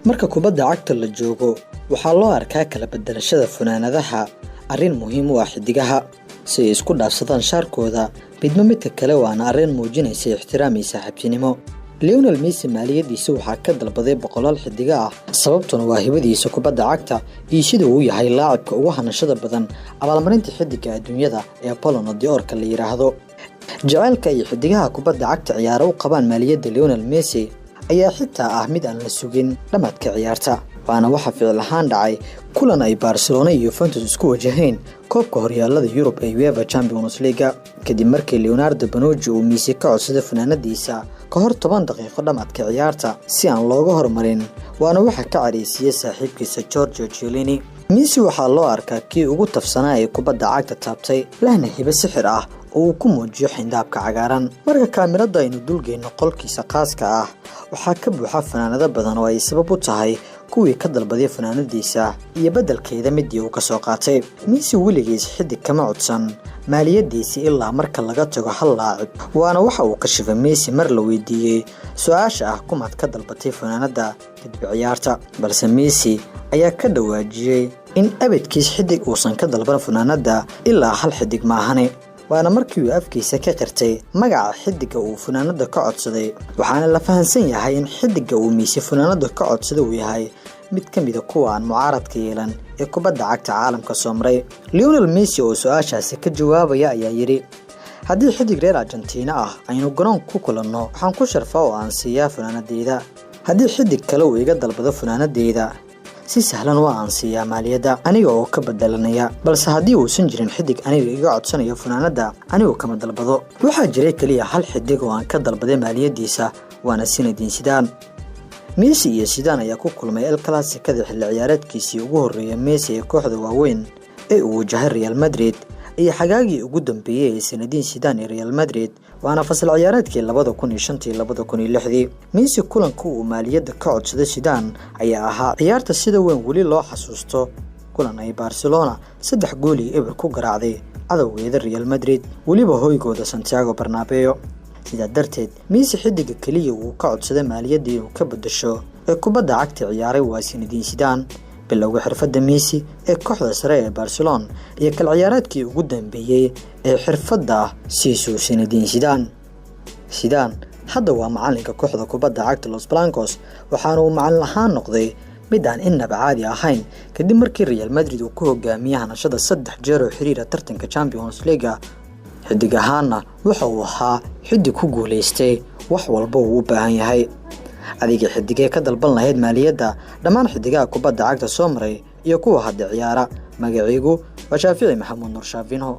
Marka kubadda cagta la joogo, waxaa loo arkaa kala beddelashada funaanadaha arrin muhiim u ah xiddigaha, si ay isku dhaafsadaan shaarkooda midba midka kale, waana arrin muujinaysa ixtiraam iyo saaxiibtinimo. Lionel Messi maaliyadiisa waxaa ka dalbaday boqolaal xiddiga ah, sababtuna waa hibadiisa kubadda cagta iyo sida uu yahay laacibka ugu hanashada badan abaalmarinta xiddiga adduunyada ee Ballon d'Or-ka la yidhaahdo. Jaceylka iyo xiddigaha kubadda cagta ciyaaro u qabaan maaliyadda Lionel Messi ayaa xitaa ah mid aan la sugin dhammaadka ciyaarta, waana waxa ficil ahaan dhacay kulan ay Barcelona iyo Juventus isku wajaheen koobka horyaalada Yurub ee UEFA Champions League, kadib markii Leonardo Bonucci uu Messi ka codsaday funaanadiisa ka hor 10 daqiiqo dhammaadka ciyaarta si aan looga hormarin, waana waxa ka careysiiyey saaxiibkiisa Giorgio Chiellini. Messi waxaa loo arkaa kii ugu tafsanaa ee kubadda cagta taabtay, lehna hibo sixir ah oo uu ku muujiyo xindaabka cagaaran. Marka kaamirada aynu dulgeyno qolkiisa khaaska ah, waxaa ka buuxa funaanado badan oo ay sabab u tahay kuwii ka dalbaday funaanadiisa iyo beddelkeeda midii uu kasoo qaatay. Messi weligiis xidig kama codsan maaliyadiisi ilaa marka laga tago hal laacib, waana waxa uu kashifay Messi mar la weydiiyey su-aasha ah kumaad ka dalbatay funaanada kadib ciyaarta. Balse Messi ayaa ka dhawaajiyey in abadkiis xidig uusan ka dalban funaanada ilaa hal xidig maahane, waana markii uu afkiisa ka qirtay magaca xidiga uu funaanada ka codsaday. Waxaana la fahansan yahay in xidiga uu Messi funaanada ka codsaday uu yahay mid ka mida kuwa aan mucaaradka yeelan ee kubadda cagta caalamka soo maray. Lionel Messi oo su-aashaasi ka jawaabaya ayaa yidhi: "Haddii xidig reer Argentina ah aynu garoon ku kulanno, waxaan ku sharfaa oo aan siiyaa funaanadeyda. Haddii xidig kale uu iga dalbado funaanadeyda, si sahlan waa aan siiyaa maaliyadda aniga oo ka bedelanaya. Balse haddii uusan jirin xidig aniga iga codsanayo funaanadda, anigu kama dalbado. Waxaa jiray keliya hal xidig oo aan ka dalbaday maaliyaddiisa, waana Zinedine Zidane." Messi iyo Zidane ayaa ku kulmay El Clasico-da xilli ciyaareedkiisii ugu horreeyay Messi ee kooxda waaweyn ee uu wajahay Real Madrid iyo xagaagii ugu dambeeyey ee Zinedine Zidane ee Real Madrid, waana fasal ciyaareedkii 2005-tii 2006-dii. Messi kulanka uu maaliyadda ka codsaday Zidane ayaa ahaa ciyaarta sida weyn weli loo xasuusto, kulan ay Barcelona 3-0 ku garaacday cadowgeeda Real Madrid, weliba hoygooda Santiago Bernabeu. Sidaa darteed, Messi xidiga keliya uu ka codsaday maaliyadda inuu ka bedasho ee kubadda cagta ciyaaray waa Zinedine Zidane. Bilowga xirfadda Messi ee kooxda sare ee Barcelona iyo kal ciyaareedkii ugu dambeeyey ee xirfadda Zizou Zinedine Zidane. Zidane hadda waa macalinka kooxda kubadda cagta Los Blancos, waxaana uu macalin ahaan noqday mid aan innaba caadi ahayn kadib markii Real Madrid uu ku hogaamiyey hanashada saddex jeer oo xiriira tartanka Champions League. Xidig ahaanna waxa uu ahaa xidig ku guulaystay wax walba uu u baahan yahay. Adiga xidigee ka dalban lahayd maaliyadda dhammaan xidigaha kubadda cagta soo maray iyo kuwa hadda ciyaara? Magaciigu waa Shaafici Maxamuud Nur Shaafinho.